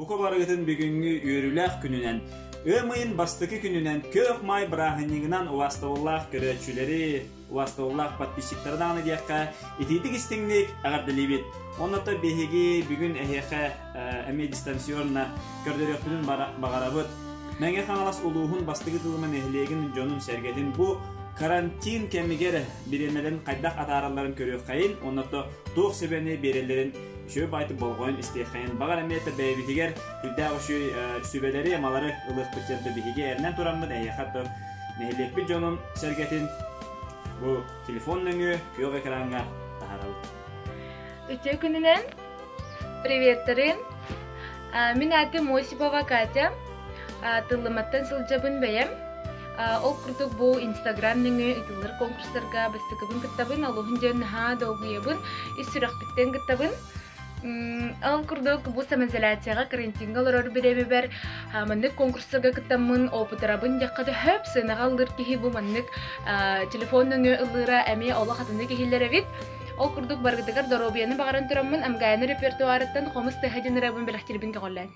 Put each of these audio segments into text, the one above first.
Бука барыгытын бүгүҥҥү үөрүүлээх күнүнэн, ыам ыйын бастакы күнүнэн Күөх Маай бырааһынньыгынан убаастабыллаах көрөөччүлэри, убаастабыллаах подписчиктары даҕаны диэххэ, итиитик истиҥник эҕэрдэлиибит. Онно биһиги бүгүн эһиэхэ эмиэ дистанционно көрдөрүөхпүтүн баҕарабыт. Мэҥэ Хаҥалас улууһун бастакы тылыма нэһилиэгин дьонун-сэргэтин бу карантин кэмигэр бириэмэлэрин хайдах атааралларын көрүөххэйин, онно туох сүбэни биэрэллэрин үчүгэй баайтык болҕойон истиэххэйин. Баҕар эмиэ да бэйэбитигэр сүрдээх үчүгэй сүбэлэри, амалары ылыахпыт диэн биһиги эрэнэн тураммыт эһиэхэ то нэһилиэкпит дьонун сэргэтин бу телефон нөҥүө күөх экраҥҥа таһаарабыт. Үтүө күнүнэн! Приветтерин! Мин аатым Осипова Катя. Тыллыматтан сылдьабын бэйэм. Ол курдук бу Инстаграм нөҥүө ыытыллар конкурстарга бастакыбын кыттабын, олуһун диэн наһаа долгуйабын, ис сүрэхпиттэн кыттабын. Ол курдук бу самоизоляцияҕа карантиҥҥа олорор бириэмэбэр маннык конкурстарга кыттаммын опытырабын диэххэ да сөп, сыанаҕа ыллыыр киһи бу маннык телефон нөҥүө ыллыыра эмиэ олох атыннык иһиллэр эбит. Ол курдук барыгытыгар доруобуйаны баҕаран тураммын Амгаяна репертуарыттан хомус тыаһа диэн ырыабын бэлэхтиирбин көҕүлээн.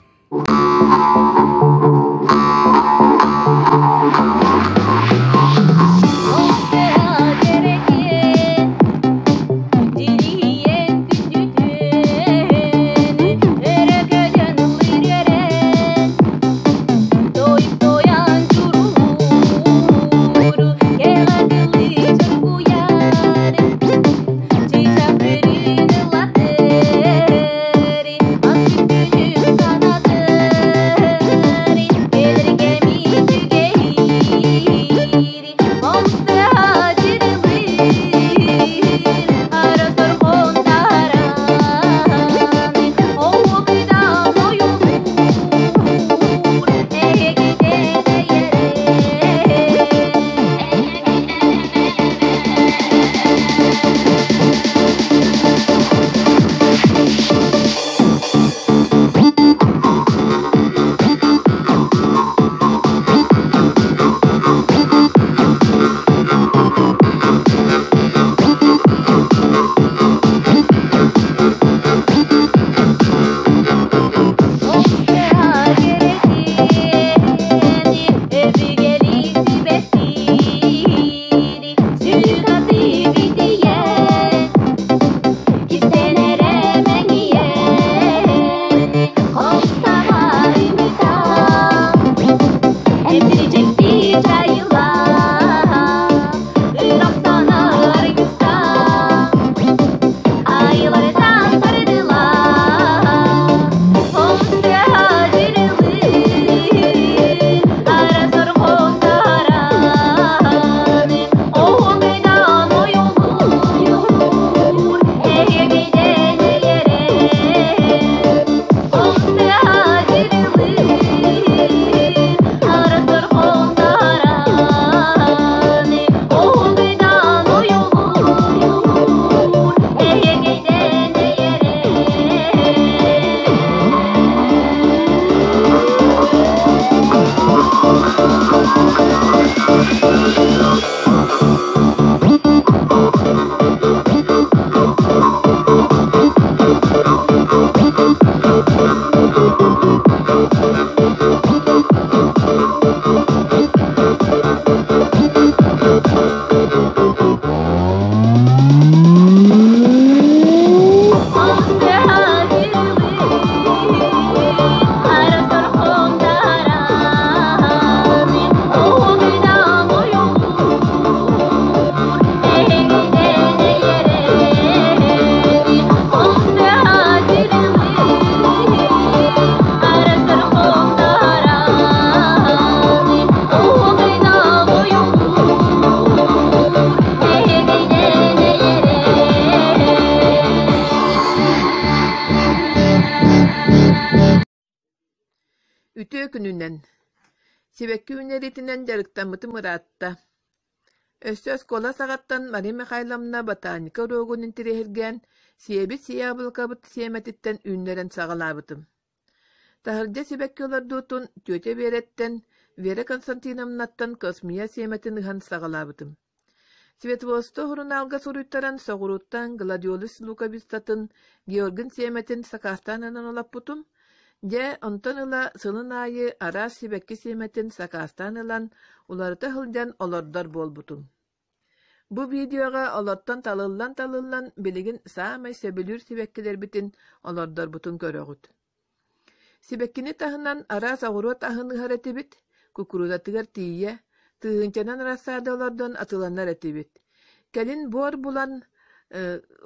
Үтүө күнүнэн! Сибэкки үүнэриитинэн дьарыктаммытым ыраатта. Өссө оскуола саҕаттан Мария Михайловна ботаника уруогун интэриэһиргээн, сиэбит яблокабыт сиэмэтиттэн үүннэрэн саҕалаабытым. Таһырдьа сибэкки олордуутун тетя Вераттан, Вера Константиновнаттан космия сиэмэтин ыһан саҕалаабытым. Светловодство сурунаалга суруйтаран соҕурууттан гладиолус луковицатын, Георгин сиэмэтин сакаастаан ылан олоппутум. Дьэ, онтон ыла сылын аайы араас сибэкки сиэмэтин сакаастаан ылан, уларыта сылдьан олордор буолбутум. Бу видеоҕа олортон талыллан-талыллан билигин саамай сөбүлүүр сибэккилэрбитин олордорбутун көрөҕүт. Сибэккини таһынан араас оҕуруот аһын ыһар этибит, кукурузатыгар тиийэ, тыһыынчанан рассада олордон атыыланар этибит. Кэлин буор булан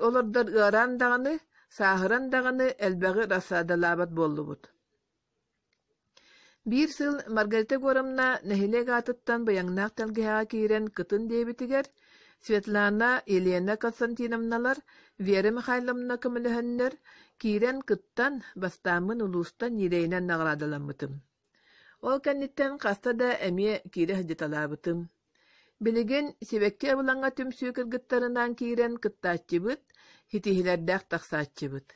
олордор ыараан даҕаны, сааһыран даҕаны элбэҕи рассадалаабат буоллубут. Биир сыл Маргарита Егоровна нэһилиэк аатыттан быйаҥнаах тэлгэһэҕэ киирэн кытын диэбитигэр, Светлана, Елена Константиновналар, Вера Михайловна көмөлөһөннөр, киирэн кыттан, бастааммын улуустан ньирэйинэн наҕараадаламмытым. Ол кэнниттэн хаста да эмиэ киирэ сылдьыталаабытым. Билигин сибэкки абылаҥа түмсүү кыргыттарынаан киирэн кыттааччыбыт, ситиһиилэрдээх тахсааччыбыт.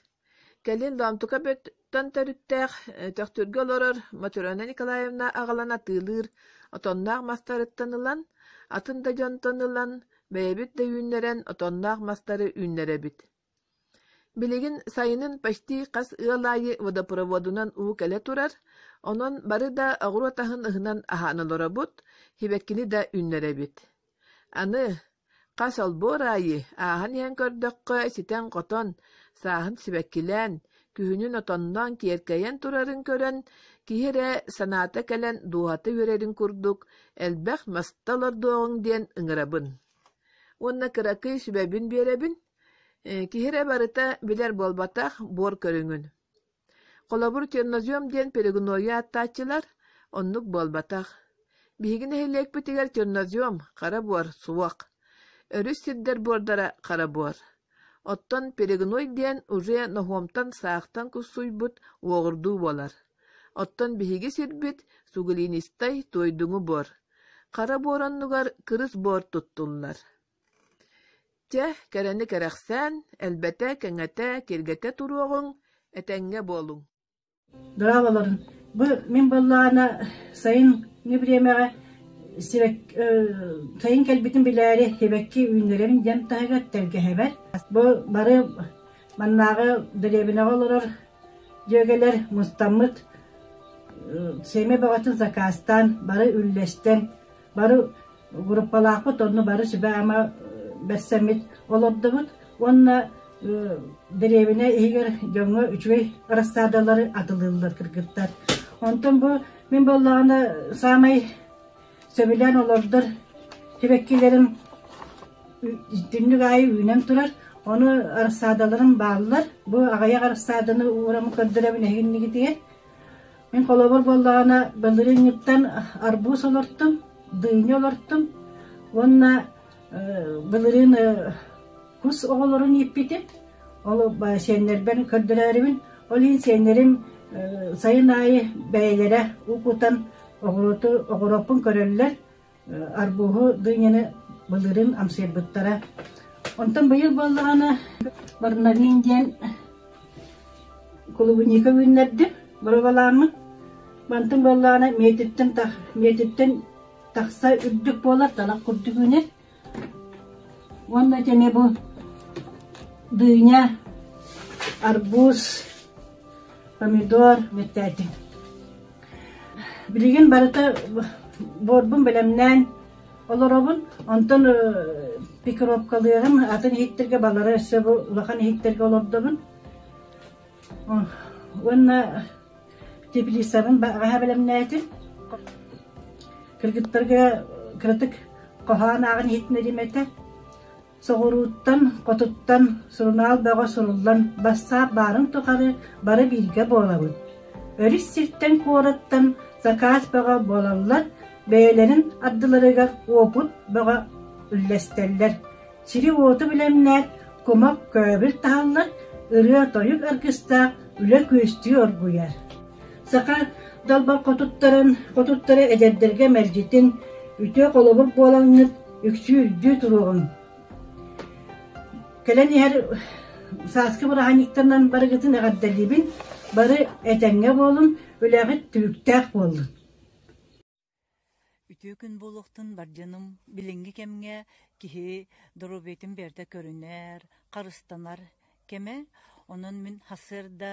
Кэлин Лоомтука бөттөн төрүттээх, Төхтүргэ олорор Матрена Николаевна аҕалан атыылыыр отонноох мастарыттан ылан, атын да дьонтон ылан, бэйэбит да үүннэрэн отонноох мастары үүннэрэбит. Билигин сайынын почти хас ыал аайы водопроводунан уу кэлэ турар, онон бары да оҕуруот аһын ыһынан аһаан олоробут, сибэккини да үүннэрэбит. Аны Хас олбуор аайы ааһан иһэн көрдөххө ситэн-хотон, сааһын сибэккилээн, күһүнүн отонноон киэркэйэн турарын көрөн, киһи эрэ санаата кэлэн дууһата үөрэрин курдук элбэх маста олордуоҕуҥ диэн ыҥырабын. Уонна кыракый сүбэбин биэрэбин, киһи эрэ барыта билэр буолбатах буор көрүҥүн. Холобур, чернозем диэн перегнойу ааттааччылар, оннук буолбатах. Биһиги нэһилиэкпитигэр чернозем, хара буор суох. Өрүс сирдэр буордара хара буор. Оттон перегной диэн уже ноһуомтан саахтан куссуйбут уоҕурдуу буолар. Оттон биһиги сирбит суглинистай туойдуҥу буор. Хара буор оннугар кырыс буор туттуллар. Чэ, кэрэни кэрэхсээн, элбэтэ, кэҥэтэ, киэргэтэ туруоҕуҥ, этэҥҥэ буолуҥ. Дорооболорун. Бу мин буоллаҕына сайыҥҥы бириэмэҕэ сайын кэлбитин билээри сибэкки үүннэрэбин диэн таһыгар тэлгэһэбэр. Бу бары маннааҕы дэриэбинэҕэ олорор дьүөгэлэр мустаммыт сиэмэ бөҕөтүн заказтаан бары үллэстэн бары группалаахпыт онно бары сүбэ-ама бэрсэммит олордубут уонна дэриэбинэ иһигэр дьоҥҥо үчүгэй рассадалары атылыыллар кыргыттар. Онтон бу мин буоллаҕына саамай сөбүлээн олордор сибэккилэрим түннүк аайы үүнэн турар. Ону рассадаларым бааллар. Бу аҕыйах рассаданы уурам көрдөрөбүн эһигиннигитигэр. Мин холобур буоллаҕына былырыыҥҥыттан арбуз олортум, дыня олортум уонна былырыын кус оҕолорун ииппитим. Ол сиэннэрбэр көрдөрөөрүбүн. Ол иһин сиэннэрим сайын аайы бэйэлэрэ уу кутан оҕуруоту оҕуруоппун көрөллөр. Арбуһу, дыняны былырыын амсайбыттара. Онтон быйыл буоллаҕына Барнавин диэн клубника үүннэрдим, боруобалааммын. Мантан буоллаҕына миэтиттэн миэтиттэн тахса үрдүк буолар, талах курдук үүнэр. Уонна ити эмиэ бу дыня, арбуз, помидор бүттээтим. Билигин барыта буорбун бэлэмнээн олоробун. Онтон пикировкалыаҕым, атын иһиттэргэ балары өссө бу улахан иһиттэргэ олордобун. Уонна теплицабын баҕаһа бэлэмнээтим. Кыргыттарга кыратык хоһоон ааҕан иһитиннэриим этэ. Соҕурууттан, хотуттан сурунаал бөҕө суруллан, бассаап баарын тухары бары бииргэ буолабыт. Өрүс сиртэн куораттан сакаас бөҕө буолаллар, бэйэлэрин ардыларыгар уопут бөҕө үллэстэллэр. Сири-уоту билэмнээт, кумах көөбүл таһаллар, ырыа-тойук аргыстаах үлэ күөстүү оргуйар. Саха далбар хотуттарын, хотуттара эдэрдэргэ мэлдьитин үтүө холобур буолаҥҥыт үксүү үрдүү туруоҕуҥ. Кэлэн иһэр сааскы бырааһынньыктарынан барыгытын эҕэрдэлиибин, бары этэҥҥэ буолуҥ, үлэҕит түбүктээх буоллун. Үтүө күн буолуохтун бар дьонум. Билиҥҥи кэмҥэ киһи доруобуйатын бэйэтэ көрүнэр, харыстанар кэмэ. Онон мин сарсыарда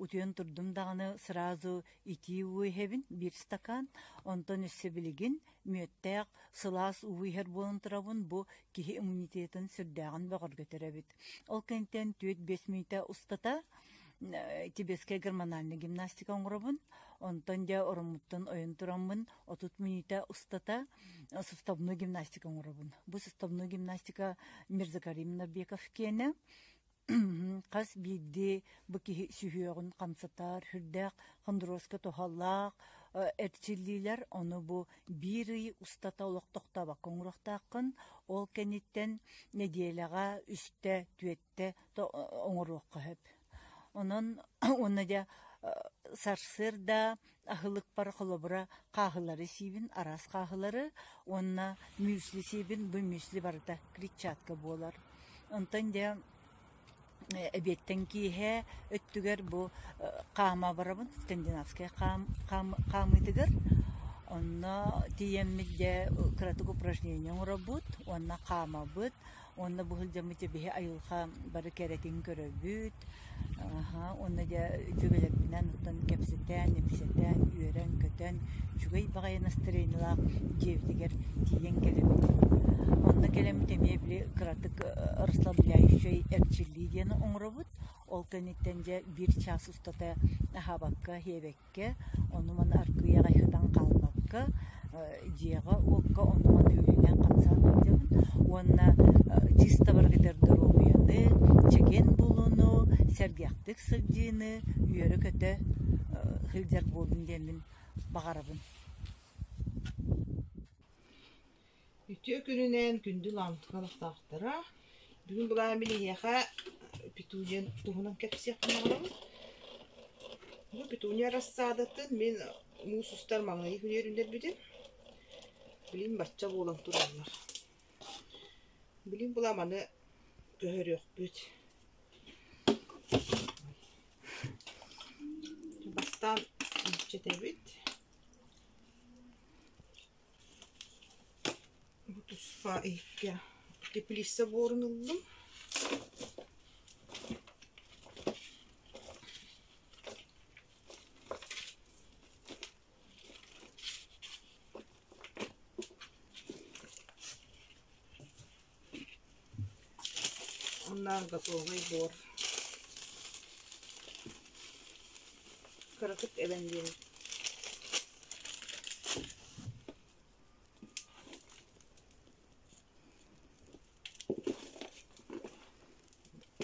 утуйан турдум даҕаны сразу итии уу иһэбин биир стакан, онтон өссө билигин мүөттээх сылаас уу иһэр буолан турабын, бу киһи иммунитетын сүрдээҕин бөҕөргөтөр эбит. Ол кэнниттэн 4-5 мүнүүтэ устата тибетскэй гормональнай гимнастика оҥоробун. Онтон дьэ ороммуттан ойон тураммын 30 мүнүүтэ устата суставной гимнастика оҥоробун. Бу суставной гимнастика Мирзакарим Нурбеков киэнэ. Хас биирдии бу киһи сүһүөҕүн хамсатар, сүрдээх хондрозка туһалаах эрчиллиилэр. Ону бу биир ый устата олох тохтообокко оҥоруохтааххын. Ол кэнниттэн нэдиэлэҕэ үстэ, түөртэ оҥоруохха сөп. Онон уонна дьэ сарсыарда аһылыкпар холобура хааһылары сиибин, араас хааһылары уонна мюсли сиибин, бу мюсли барыта клетчатка буолар. Онтон дьэ эбиэттэн киэһэ өттүгэр бу хаама барабын, скандинавскай хаамыытыгар. Онно тиийэммит дьэ кыратык упражнение оҥоробут уонна хаамабыт. Уонна бу сылдьаммыт биһи айылҕа бары кэрэтин көрөбүт. Уонна дьэ дьүөгэлэрбинэн оттон кэпсэтэн, ипсэтэн, үөрэн-көтөн, үчүгэй баҕайы настроениелаах дьиэбитигэр тиийэн кэлэбит. Онно кэлэммит эмиэ били кыратык расслабляющай эрчиллии диэни оҥоробут. Ол кэнниттэн дьэ биир чаас устата аһаабакка, сиэбэккэ ону-маны аргыый аҕай сытан хаалбакка, дьиэҕэ-уокка ону-маны үлэлээн-хамсаан сылдьабын уонна чисто барыгытыгар доруобуйаны, чэгиэн буолууну, сэргэхтик сылдьыыны, үөрэ-көтө сылдьар буоллун диэммин баҕарабын. Үтүө күнүнэн күндү лаампа олохтоохторо! Бүгүн былаан мин эһиэхэ петуния туһунан кэпсиэхпин баҕарабын. Бу петуния рассадатын мин муус устар маҥнайгы күнүгэр үүннэрбитим. Билигин бачча буолан тураллар. Билигин була маны көһөрүөхпүт. Бастаан чэтэбит. Бу туспа иһиккэ теплица буорун ыллым. Уонна готовый буор. Кыратык эбэн биэрэр.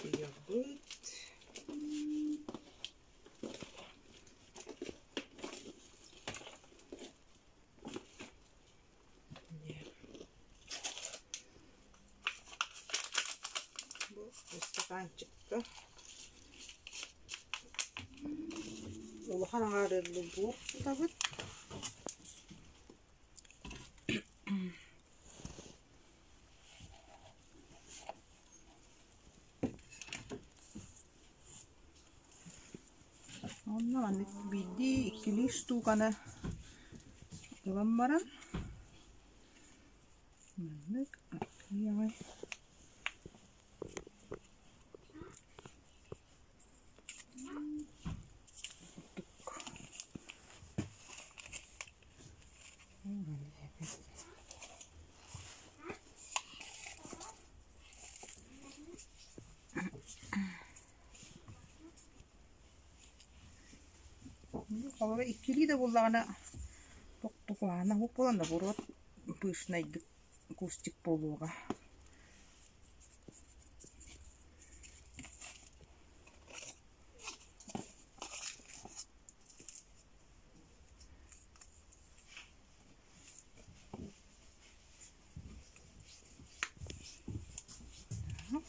Ыйабыт. Бу ыстакаанчыкка улахан аҥаарыылыы буор кутабыт. Онно маннык биирдии, иккилии штуканы ылан баран маннык аргыый Холобура иккилии да буоллаҕына тохтукуһаана уһук буолан наоборот пышнайдык кустик буолуоҕа.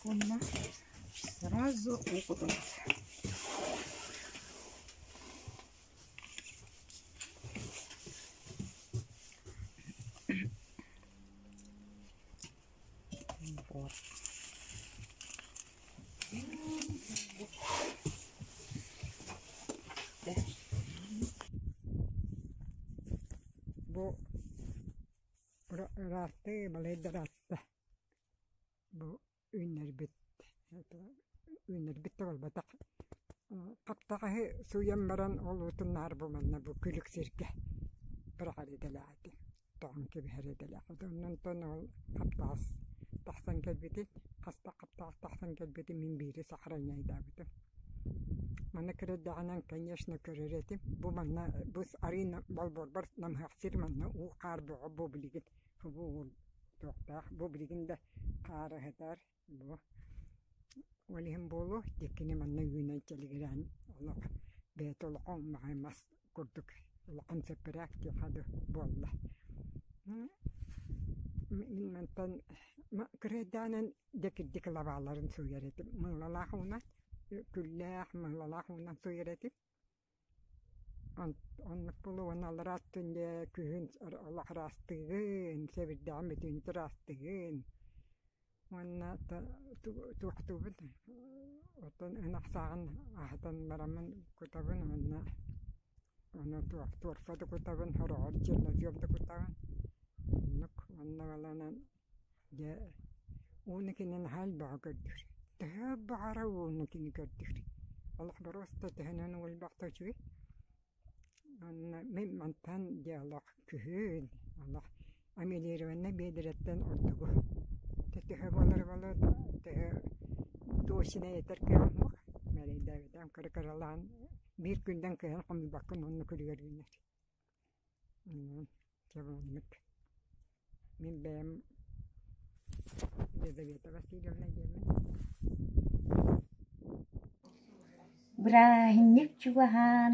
Уонна сразу уу кутабыт. Вот. Бу ырааттыы балайда ыраатта бу үүннэрбит. үүнэрбит да буолбатах. Хаптаҕаһы сууйан баран ол уутун наар бу манна бу күлүк сиргэ быраҕар идэлээх этим, тоҕон кэбиһэр идэлээх. Онтон ол хаптаҕас тахсан кэлбитин, хас да хаптаҕас тахсан кэлбитин мин биири сохраняйдаабытым. Маны кыра эрдэҕинэн, конечно, көрөр этим. Бу манна бу арыый болбуорбар намыһах сир манна уу-хаар бөҕө бу билигин бу туохтаах бу билигин да хаара сытар бу ол иһин буолуо дьиккини манна үүнэн чэлигирээн олох бэйэтэ улахан баҕайы мас курдук улахан сэппэрээк диэххэ дылы буолла. Мин мантан кыра эрдэҕинэн дьэ кырдьык лабааларын сууйар этим мыылалаах уунан күллээх мыылалаах уунан сууйар этим. Оннук буолуо уонна аллараа өттүн дьэ күһүн олох ыраастыыгын, сэбирдэҕин бүтүннүү ыраастыыгын уонна туохтуубун оттон ынах сааҕын аһатан бараммын кутабын уонна ону туох туорфа да кутабын, сороҕор чернозем да кутаҕын оннук уонна баланан Дьэ, ууну кини наһаа элбэҕи көрдүүр. Төһө баҕарар ууну кини көрдүүр. Олох боруоста төһөнөн уолбахта үчүгэй. Уонна мин мантан дьэ олох күһүн, олох амелированнай биэдэрэттэн ордугу. Төһө буолара буолуо, төһө туочунай этэр кыаҕым суох. Мэлэйдээбитим кыра-кыралаан биир күнтэн кыайан хомуйбаккын уонна күлүгэр үүнэр. Дьэ оннук. Мин бэйэм Елизавета Васильевна диэммин. Бырааһынньык чугаһаан,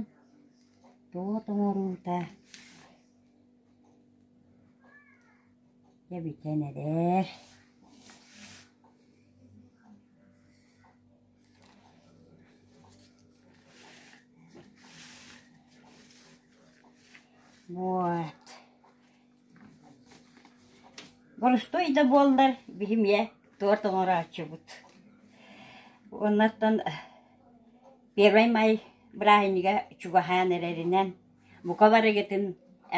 туот оҥоруута дьэ бүтэн эрэр. Вот. Боростуой да буоллар, биһи эмиэ торт оҥорооччубут. Оннуттан Первый май бырааһынньыга чугаһаан эрэринэн бука барыгытын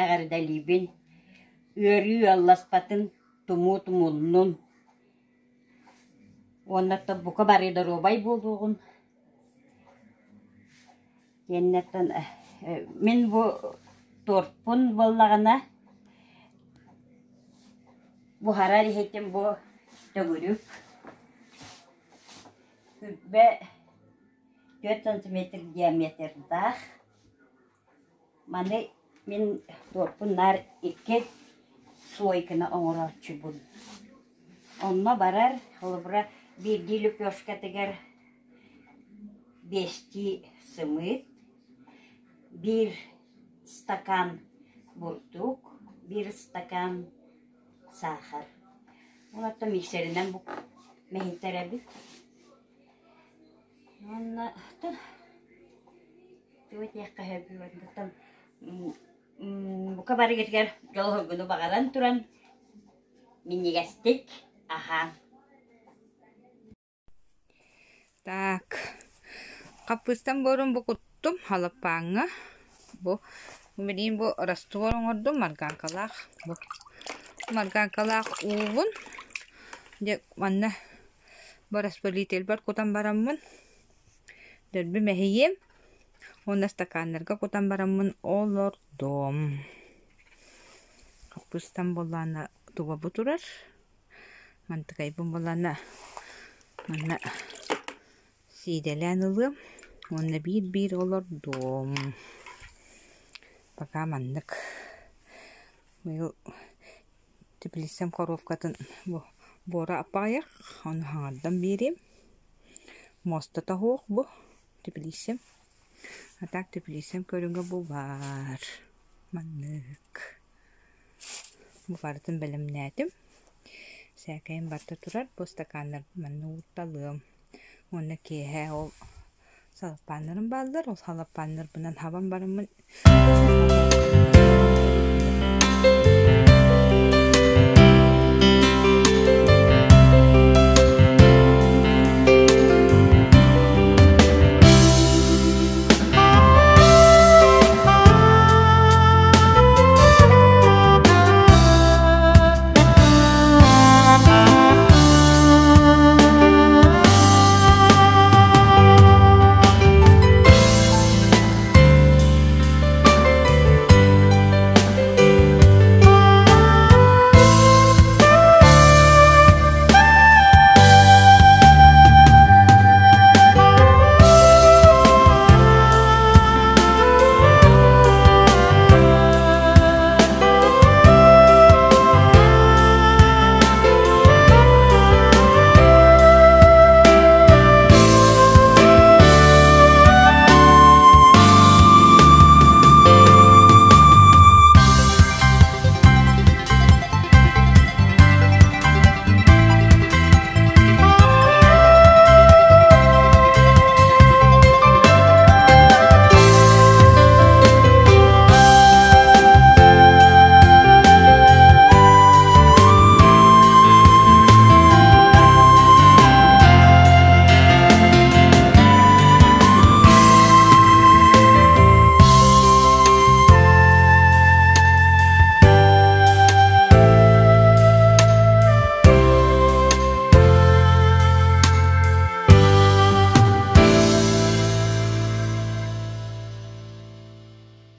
эҕэрдэлиибин, ыарыы ыалласпатын, тумуу тумуллун Уонна бука бары доруобай буолуоҕун Диэннэртэн мин бу тортпун буоллаҕына буһарар иһитим бу төгүрүк күрбэ 4 сантиметр диаметрдаах. Маны мин туорпун наар икки слойканы оҥорооччубун. Онно барар, холобура, биирдии лепешкатыгар биэстии сымыыт, биир стакан бурдук, биир стакан саахар. Ол миксеринэн мэһийтэрэбит. Уонна тугу этиэххэ сөбүй уонна бука барыгытыгар дьол-соргуну баҕаран туран минньигэстик аһаан. Так, хаппыыстан буорун бу куттум халаппааҥҥа. Бу билигин бу раствор оҥордум марганкалаах. Бу марганкалаах уубун дьэ манна Бу распылителбар кутан бараммын, дөлбү мэһийиэм уонна стаканнарга кутан бараммын олордуом. Хаппыыстам буоллаҕына туга бу турар, мантыкайбын буоллаҕына манна сиидэлээн ылыам уонна биир-биир олордуом. Пока маннык. Быйыл Теплицам коробкатын бу буора аппаҕайах, ону хаҥардан биэриэм. Муостата суох бу теплицам. А так теплицам көрүҥэ бу баар. Маннык. Бу барытын бэлэмнээтим. Сээкэйим барыта турар. Бу стаканнар манна уурталыам. Уонна киэһэ ол салаппааннарым бааллар. Ол салаппааннарбынан хабан бараммын.